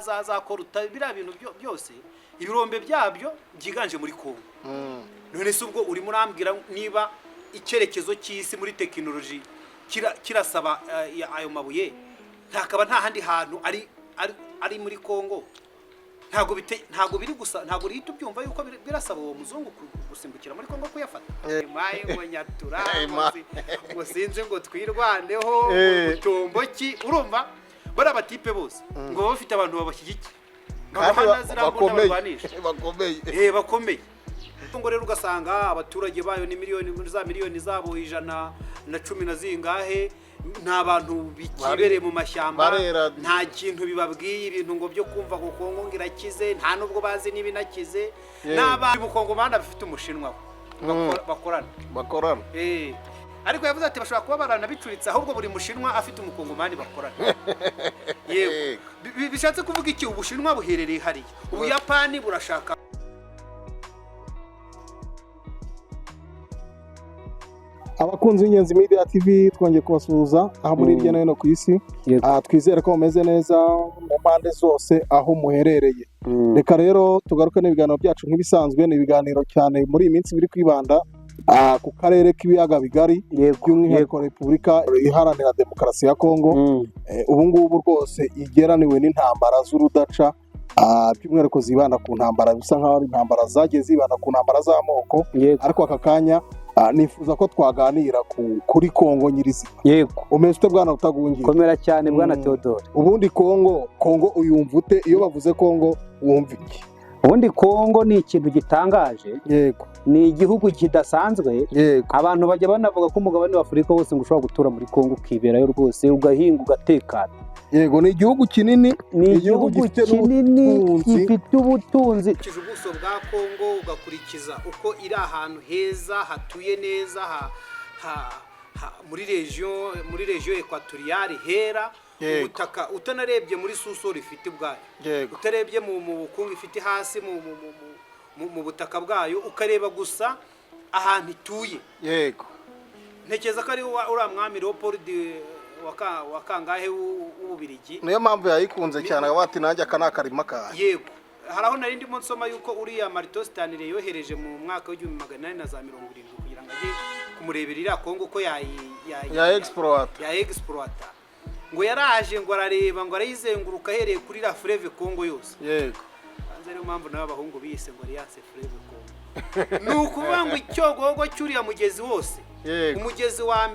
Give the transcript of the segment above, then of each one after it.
Za coltan, biriya bintu byose, ibirombe byabyo byiganje muri Kongo. None se ubwo urimo urambwira niba icyerekezo cy'isi muri tekinoloji kirasaba ayo mabuye, ntakaba nta handi hantu ari muri Kongo? Ntabwo biri gusa, ntabwo rihita ubyumva yuko birasaba uwo muzungu gusimbukira muri Kongo kuyafata. Mayi ngo Nyatura, ngo sinzi, ngo Twirwaneho, ngo Tomboki. Urumva bariya batipe bose ngo baba bafite abantu babashyigikiye, kandi babaha ziriya mbunda bakomeye. Barwanisha. Bakomeye. Bakomeye. Ngo rero ugasanga abaturage bayo ni miliyoni, za miliyoni zabo 110 na zingahe, nta bantu bikibereye mu mashyamba. Barera. Nta kintu bibabwiye ibintu ngo byo kumva ngo Kongo ngo irakize, nta nubwo bazi niba inakize. N'abandi mukongomani bafite umushinwa we bakorana. Bakorana. Ariko yavuze ati bashobora kuba baranabicuritse, ahubwo buri mushinwa afite umukongomani bakorana. Yego. Bishatse kuvuga iki? Ubushinwa buherereye hariya, Ubuyapani burashaka. Abakunzi b'Ingenzi Media TV, twongeye kubasuhuza aho muri hirya no hino ku isi. Twizere ko mumeze neza mu mpande zose aho muherereye. Reka rero tugaruke n'ibiganiro byacu nk'ibisanzwe. Ni ibiganiro cyane muri iyi minsi biri kwibanda ku karere k'ibiyaga bigari, by'umwihariko Repubulika Iharanira Demokarasi ya Kongo. Ubu ngubu rwose igeraniwe n'intambara z'urudaca, by'umwihariko zibanda ku ntambara, bisa nk'aho ari intambara zagiye zibanda ku ntambara z'amoko. Ariko aka kanya nifuza ko twaganira kuri Kongo nyirizina. Umeze ute, bwana Rutagungira? Komera cyane, bwana Theodore. Ubundi Kongo uyumva ute? Iyo bavuze Kongo wumva iki? Ubundi Kongo ni ikintu gitangaje. Ni igihugu kidasanzwe. Abantu bajya banavuga ko umugabane wa Afurika wose ngo ushobora gutura muri Kongo, ukiberayo rwose, ugahinga, ugatekana. Yego, ni igihugu kinini. Ni Igihugu igihugu gifite kinini, n'ubutunzi. gifite ubutunzi. Ukurikije ubuso bwa Kongo, ugakurikiza uko iri ahantu heza hatuye neza muri région équatoriale hera, ubutaka, utanarebye muri sous-sol ifite ubwayo, utarebye mu bukungu ifite hasi mu butaka bwayo, ukareba gusa ahantu ituye, ntekereza ko ari uriya mwami Leopold wa kangahe w'Ububirigi. Niyo mpamvu yayikunze cyane, akavuga ati: "Nanjye aka ni akarima kanjye." Yego, hari aho nari ndimo nsoma yuko uriya Martin Stanley yohereje mu mwaka w'1870 kugira ngo ajye kumurebera iriya Kongo ko ya exploit. Ya exploita. Ngo yaraje, ngo arareba, ngo arayizenguruka ahereye kuri la fleuve Congo yose. Hanze ariyo mpamvu nawe abahungu biyise ngo Alliance Fleuve Congo. Ni ukuvuga ngo icyogogo cy'uriya mugezi wose, umugezi wa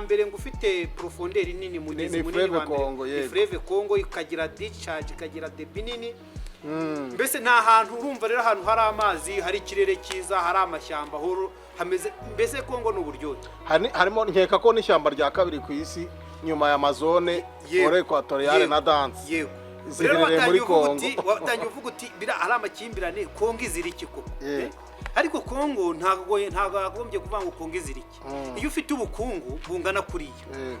mbere ngo ufite profondeur nini, mugezi Ni munini Fleuve wa mbere Congo, ni yego. Fleuve Congo, ikagira discharge, ikagira débit nini. Mbese nta hantu, urumva rero ahantu hari amazi, hari ikirere cyiza, hari amashyamba, horo hameze, mbese Kongo ni uburyohe. Harimo nkeka ko n'ishyamba rya kabiri ku isi nyuma ya Amazone, forêt équatoriale na dense Rero ziherereye muri watangiye uvuga Kongo. uti, watangiye uvuga uti bira ari amakimbirane, Kongo izira iki koko? Ariko Kongo ntabwo yagombye kuvuga ngo Kongo izira iki. Iyo ufite ubukungu bungana kuriya,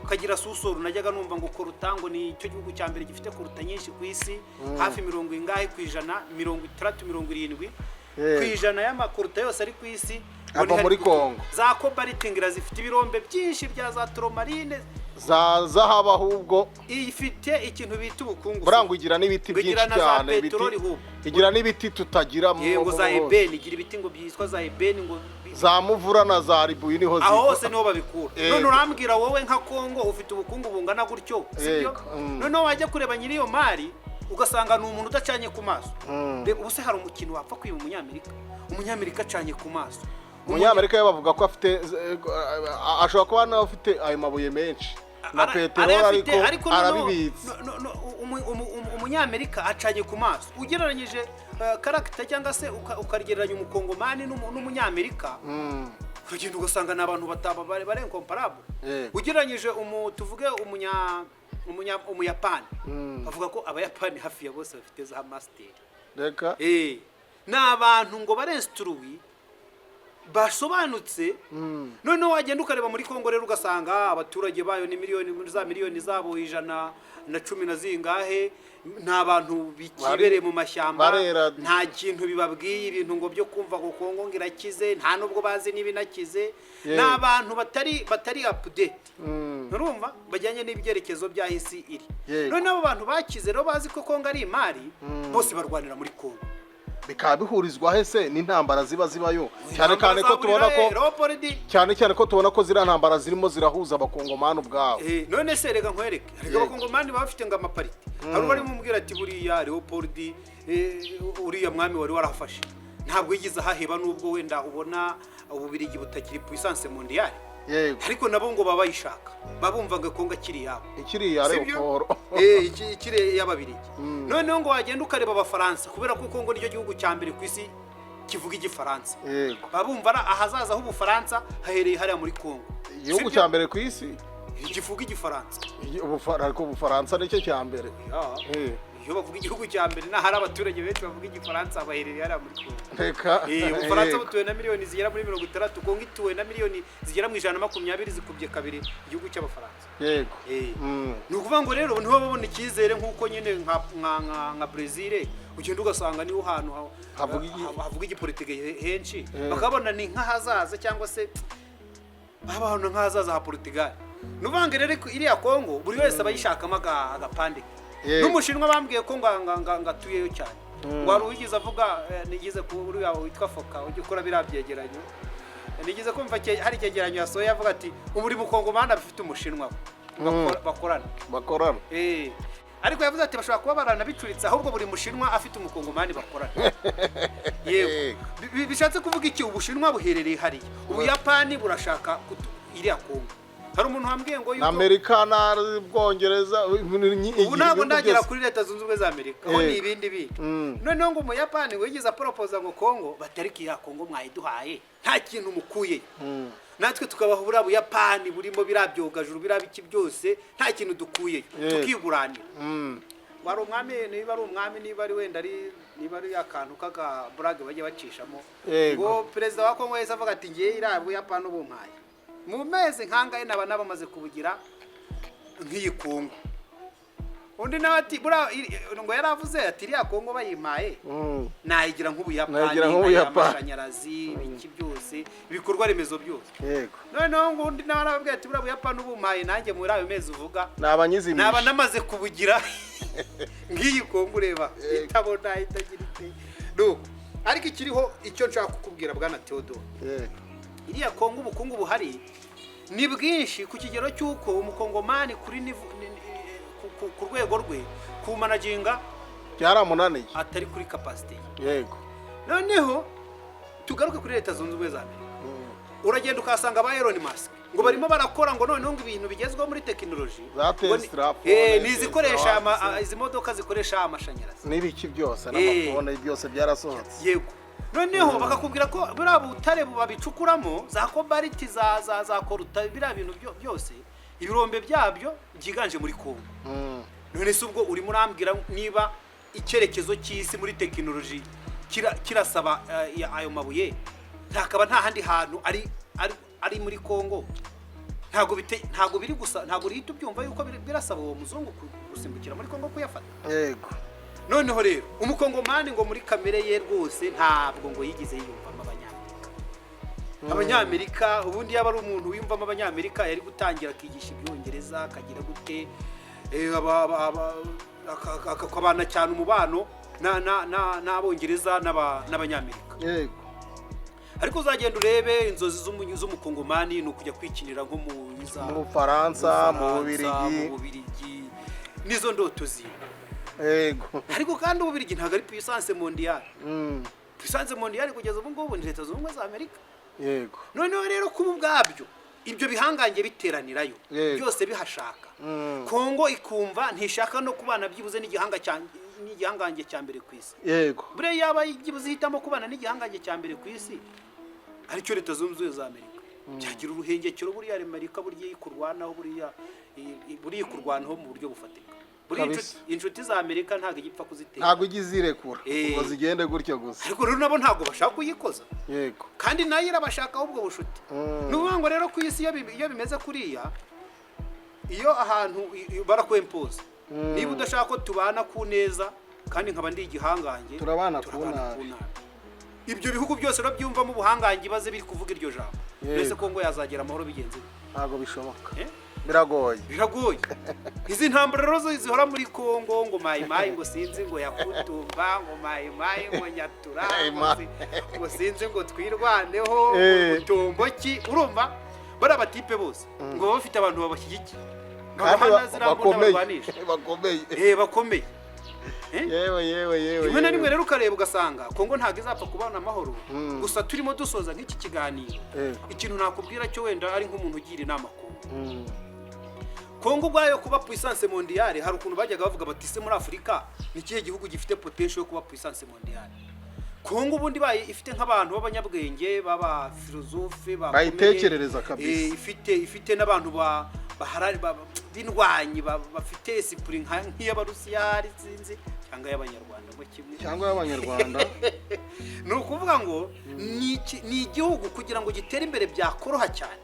ukagira sous-sol, najyaga numva ngo coltan, ngo ni cyo gihugu cya mbere gifite coltan nyinshi ku isi, hafi mirongo ingahe ku ijana, 60, 70 ku ijana y'amacoltan yose ari ku isi ngo Ava ni hari muri guturuka. Kongo. Za cobalt ngira zifite ibirombe byinshi bya za tourmaline. Za zahabu ahubwo. Ifite ikintu bita ubukungu. Burangwa igira n'ibiti Ngo igira byinshi na za cyane, ibiti peteroli ahubwo. Igira n'ibiti tutagira Yego, za hose. ébène, igira ibiti ngo byitwa za ébène, ngo Za muvura na za ribuyu niho aho ziva. hose niho babikura. None urambwira wowe nka Kongo ufite ubukungu bungana gutyo, sibyo? Yego. Noneho wajya kureba nyiri iyo mari, ugasanga ni umuntu udacanye ku maso. Reba, ubu se hari umukino wapfa kwiba umunyamerika? Umunyamerika acanye ku maso. Umunyamerika we bavuga ko afite ashobora kuba nawe afite ayo mabuye menshi na peteroli, arayafite, ariko noneho arabibitse. No, umunyamerika acanye ku maso. Ugereranyije caractère cyangwa se ukagereranya umukongomani n'umunyamerika, uragenda ugasanga ni abantu bataba bari incomparable. Ugereranyije tuvuge umuyapani, bavuga ko Abayapani hafi ya bose bafite za master. Reka. Ni abantu ngo bari instruits, basobanutse. Noneho wagenda ukareba muri Kongo rero, ugasanga abaturage bayo ni miliyoni, za miliyoni zabo 110 na zingahe, nta bantu bikibereye mu mashyamba. Barera. Nta kintu bibabwiye ibintu ngo byo kumva ngo Kongo ngo irakize, nta nubwo bazi niba inakize. Ni abantu batari update. Nturumva bajyanye n'ibyerekezo by'aho isi iri. Yego. Noneho abo bantu bakize rero bazi ko Kongo ari imari, bose barwanira muri Kongo. Bikaba bihurizwa he se n'intambara ziba zibayo, cyane cyane ko tubona ko Leopold? Cyane cyane ko tubona ko ziriya ntambara zirimo zirahuza Abakongomani ubwabo. None se reka nkwereke, reka. Abakongomani baba bafite ngo amapariti. Hari ubarimo umubwira ati buriya Leopold, uriya mwami wari warafashe, ntabwo yigeze ahaheba, nubwo wenda ubona Ububirigi butakiri puissance mondiale, ariko nabo ngo baba bayishaka, baba bumvaga Kongo akiri iyabo. Ikiriya Sibyo? Leopold. Ikiri y'Ababirigi. Noneho ngo wagenda ukareba Abafaransa, kubera ko Kongo nicyo gihugu cya mbere ku isi kivuga Igifaransa, baba bumva ari ahazaza h'Ubufaransa hahereye hariya muri Kongo. Igihugu Sibyo? cya mbere ku isi Kivuga Igifaransa. Ariko Ubufaransa nicyo cya mbere. Ya. Iyo bavuga igihugu cya mbere, n'ahari abaturage benshi bavuga Igifaransa, baherereye hariya muri Kongo. Reka. Ubufaransa butuwe na miliyoni zigera muri 60, Kongo ituwe na miliyoni zigera mu 120, zikubye kabiri igihugu cy'Abafaransa. Ni ukuvuga ngo rero niho babona icyizere, nk'uko nyine nka Brazil ugenda ugasanga niho hantu havuga igipolitike henshi, bakabona ni nk'ahazaza, cyangwa se babona nk'ahazaza ha Portugal. Ni ukuvuga ngo rero iriya Kongo buri wese aba yishakamo agapande ke. N'Umushinwa bambwiye ko ngo atuyeyo cyane. Ngo wari uwigeze avuga, nigeze ku uriya witwa Foka ujya ukora biriya byegeranyo, nigeze kumva hari icyegeranyo yasohoye avuga ati ubu mukongomani afite Umushinwa we bakorana. Bakorana. Ariko yavuze ati bashobora kuba baranabicuritse, ahubwo buri Mushinwa afite Umukongomani bakorana. Yego. Bishatse kuvuga iki? Ubushinwa buherereye hariya, Ubuyapani burashaka iriya Kongo. Hari umuntu wambwiye ngo Na yuko Amerika na Bwongereza. Ubu ntabwo ndagera kuri Leta Zunze Ubumwe za Amerika, aho ni ibindi bindi. Noneho ngo Umuyapani wigeze aporopoza ngo Kongo batariki ya Kongo mwayiduhaye nta kintu mukuye, natwe tukabaha buriya Buyapani burimo biriya byogajuru, biriya biki byose, nta kintu dukuye, tukiguranira. Wari umwami, niba ari umwami, niba ari wenda ari niba ari akantu k'akaburage bajya bacishamo, ngo perezida wa Kongo yahise avuga ati ngiye iriya Buyapani ubumpaye mu mezi nkangahe naba nabamaze kubugira nk'iyi Kongo. Undi nawe ati buriya ngo yaravuze ati iriya Kongo bayimpaye nayigira nk'Ubuyapani, Nayigira nkayiha nk'Ubuyapani. amashanyarazi, ibiki byose, ibikorwa remezo byose. Noneho ngo undi nawe arababwira ati buriya Buyapani ubumpaye nanjye muri ayo mezi uvuga ni abanyizimisha. Naba namaze kubugira nk'iyi Kongo ureba itabona itagira ite. Nuko ariko ikiriho, icyo nshaka kukubwira, bwana Theodore, iriya Kongo ubukungu buhari ni bwinshi ku kigero cy'uko Umukongomani kuri ku rwego rwe kumanaginga Byaramunaniye. atari kuri capacité ye. Noneho tugaruke kuri Leta Zunze Ubumwe za Amerika. Uragenda ukahasanga ba Elon Musk ngo barimo barakora ngo noneho ngo ibintu bigezweho muri tekinoloji Za ngo Tesla, phone, ni izikoresha Tesla, izi modoka zikoresha amashanyarazi n'ibiki byose n'amafone byose byarasohotse. Yego. Noneho bakakubwira ko buriya butare babicukuramo, za kobaliti, za coltan, biriya bintu byose, ibirombe byabyo byiganje muri Kongo. None se ubwo urimo urambwira niba icyerekezo cy'isi muri tekinoloji kirasaba ayo mabuye, ntakaba nta handi hantu ari muri Kongo? Ntabwo biri gusa, ntabwo uhita ubyumva yuko birasaba uwo muzungu gusimbukira muri Kongo kuyafata. Noneho rero Umukongomani ngo muri kamere ye rwose ntabwo ngo yigeze yiyumvamo Abanyamerika. Abanyamerika ubundi yaba ari umuntu wiyumvamo Abanyamerika, yari gutangira akigisha Ibyongereza, akagira gute, akabana cyane umubano n'Abongereza n'Abanyamerika. Ariko uzagenda urebe inzozi z'Umukongomani ni ukujya kwikinira nko mu Mu Bufaransa, mu Bufaransa, Bubirigi. mu Bubirigi, nizo ndoto ziwe. Ariko kandi Ububirigi ntabwo ari puissance mondiale. Puissance mondiale kugeza ubu ngubu ni Leta Zunze Ubumwe za Amerika. Noneho rero kuba ubwabyo ibyo bihangange biteranirayo, byose bihashaka, Kongo ikumva ntishaka no kubana byibuze n'igihangange cya mbere ku isi. Buriya yaba byibuze ihitamo kubana n'igihangange cya mbere ku isi, aricyo Leta Zunze Ubumwe za Amerika, byagira uruhengekero. Buriya Amerika buriya ikurwanaho, buriya ikurwanaho mu buryo bufatika. Buriya inshuti za Amerika ntabwo igipfa kuzitera. Ntabwo ijya izirekura ngo zigende gutyo gusa. Ariko rero nabo ntabwo bashaka kuyikoza, kandi nayo irabashakaho ubwo bushuti. Ni ukuvuga ngo rero ku isi iyo bimeze kuriya, iyo ahantu barakwempoza, niba udashaka ko tubana ku neza kandi nkaba ndi igihangange, Turabana ku turabana nabi. ku nabi. Ibyo bihugu byose urabyumvamo ubuhangange, ibaze biri kuvuga iryo jambo. Mbese Kongo yazagira amahoro bigenze bite? Ntabwo bishoboka. Eh? Biragoye. Biragoye. Izi ntambara rero zo zihora muri Kongo, ngo Mayi Mayi, ngo sinzi, ngo Yakutumba, ngo Mayi Mayi, ngo Nyatura, ngo ngo sinzi, ngo Twirwaneho, ngo Mutomboki, urumva bariya batipe bose ngo baba bafite abantu babashyigikiye, Kandi babahana ziriya mbunda bakomeye. barwanisha. Bakomeye. Bakomeye. Yewe, yewe, yewe! Rimwe na rimwe Yewe. rero ukareba ugasanga Kongo ntabwo izapfa kubana amahoro. Gusa turimo dusoza nk'iki kiganiro, ikintu nakubwira cyo wenda ari nk'umuntu ugira inama Kongo, Kongo ubwayo kuba puissance mondiale, hari ukuntu bajyaga bavuga bati: "Se muri Afurika ni ikihe gihugu gifite potential yo kuba puissance mondiale?" Kongo ubundi baye ifite nk'abantu b'abanyabwenge, b'abafilozofe bakomeye, Bayitekerereza kabisa. Ifite n'abantu b'indwanyi, bafite esprit nk'iy'Abarusiya hari sinzi, cyangwa y'Abanyarwanda mo kimwe. Cyangwa y'Abanyarwanda. Ni ukuvuga ngo ni igihugu kugira ngo gitere imbere byakoroha cyane,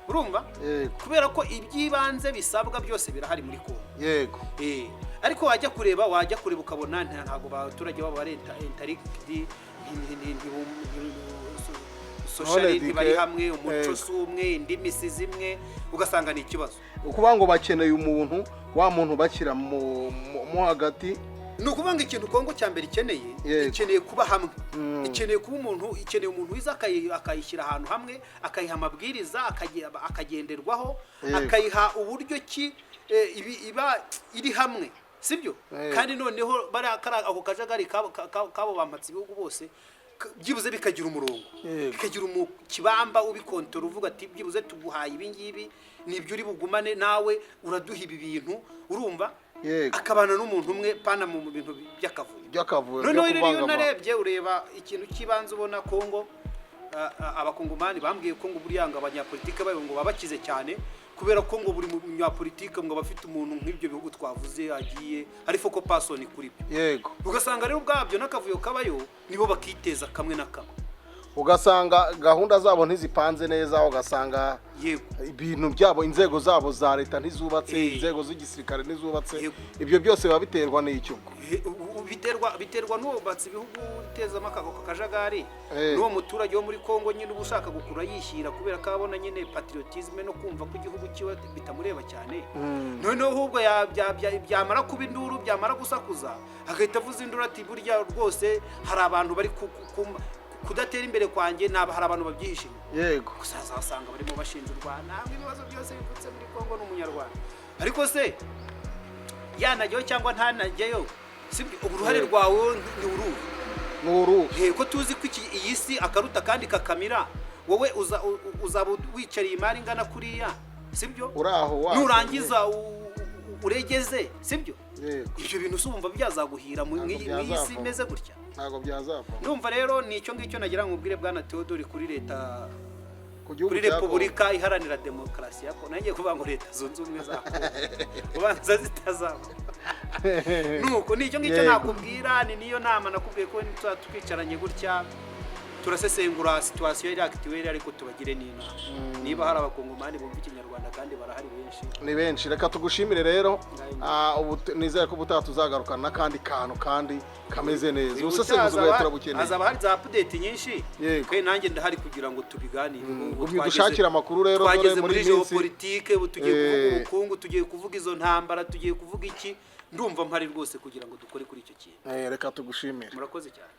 urumva, kubera ko iby'ibanze bisabwa byose birahari muri Kongo. Ariko wajya kureba ukabona ntabwo abaturage babo bari interacted, socially ntibari hamwe, umuco si umwe, indimi si zimwe, ugasanga ni ikibazo. Ukuvuga ngo bakeneye umuntu, wa muntu bashyira mu hagati. Ni ukuvuga ngo ikintu Kongo cya mbere ikeneye, ikeneye kuba hamwe, ikeneye kuba umuntu, ikeneye umuntu wiza akayishyira ahantu hamwe, akayiha amabwiriza, akagenderwaho, akayiha uburyo ki iba iri hamwe, sibyo? Kandi noneho bariya ako kajagari k'abo bampatse ibihugu bose, byibuze bikagira umurongo, bikagira kibamba ubikontora, uvuga ati: "Byibuze tuguhaye ibi ngibi, nibyo uri bugumane, nawe uraduha ibi bintu," urumva? Akabana n'umuntu umwe, pana mu bintu by'akavuyo. By'akavuyo. Noneho Byo rero iyo kuvangavanga. unarebye, ureba ikintu cy'ibanze, ubona Kongo, abakongomani bambwiye ko ngo buriya ngo abanyapolitike bayo ngo baba bakize cyane, kubera ko ngo buri munyapolitike ngo aba afite umuntu nk'ibyo bihugu twavuze agiye ari focal person kuri byo. Ugasanga rero ubwabyo n'akavuyo kabayo nibo bakiteza kamwe na kamwe. Ugasanga gahunda zabo ntizipanze neza, ugasanga ibintu byabo, inzego zabo za leta ntizubatse, inzego z'igisirikare ntizubatse. Ibyo byose biba biterwa n'icyo ubwo? Biterwa n'uwo ibihugu utezamo ako kajagari, n'uwo muturage wo muri Kongo nyine uba ushaka gukura yishyira, kubera ko abona nyine patriotisme no kumva ko igihugu kiwe bitamureba cyane. Noneho ahubwo byamara kuba induru, byamara gusakuza, agahita avuza induru ati: "Burya rwose hari abantu bari kudatera imbere kwanjye, naba hari abantu babyihishe inyuma." Gusa azasanga barimo bashinja u Rwanda ngo ibibazo byose bivutse muri Kongo ni Umunyarwanda. Ariko se yanajyayo cyangwa ntanajyayo, sibyo? Uruhare rwawe ni uruhe? Ni uruhe? Ko tuzi ko iyi si akaruta kandi kakamira, wowe uzaba wicariye imari ingana kuriya, sibyo? Uri aho wa Nurangiza uregeze, sibyo? Ibyo bintu se wumva byazaguhira Ntabwo mw'iyi si byazavamo. imeze gutya? Ntabwo byazava. Ndumva rero ni icyo ngicyo nagira ngo ubwire bwana Theodore kuri leta, Ku gihugu kuri cya Kongo. Repubulika Iharanira Demokarasi ya Kongo. Nanjye kuvuga ngo Leta Zunze Ubumwe za Kongo, ubanza zitazaba. Nuko ni icyo ngicyo nakubwira, ni niyo nama nakubwiye ko tuba twicaranye gutya turasesengura situation iri actuelle, ariko tubagire n'inama niba hari Abakongomani bumva Ikinyarwanda, kandi barahari benshi. Ni benshi. Reka tugushimire rero. Ubu nizere ko ubutaha tuzagarukana n'akandi kantu kandi kameze neza. Ubusesenguzi bwawe turabukeneye. Hazaba hari za update nyinshi. Kandi nanjye ndahari kugira ngo tubiganire. Ubu Gumya udushakire amakuru rero, dore twageze muri muri iyi minsi géopolitique, ubu tugiye kuvuga ubukungu, tugiye kuvuga izo ntambara, tugiye kuvuga iki. Ndumva mpari rwose kugira ngo dukore kuri icyo kintu. Reka tugushimire. Murakoze cyane.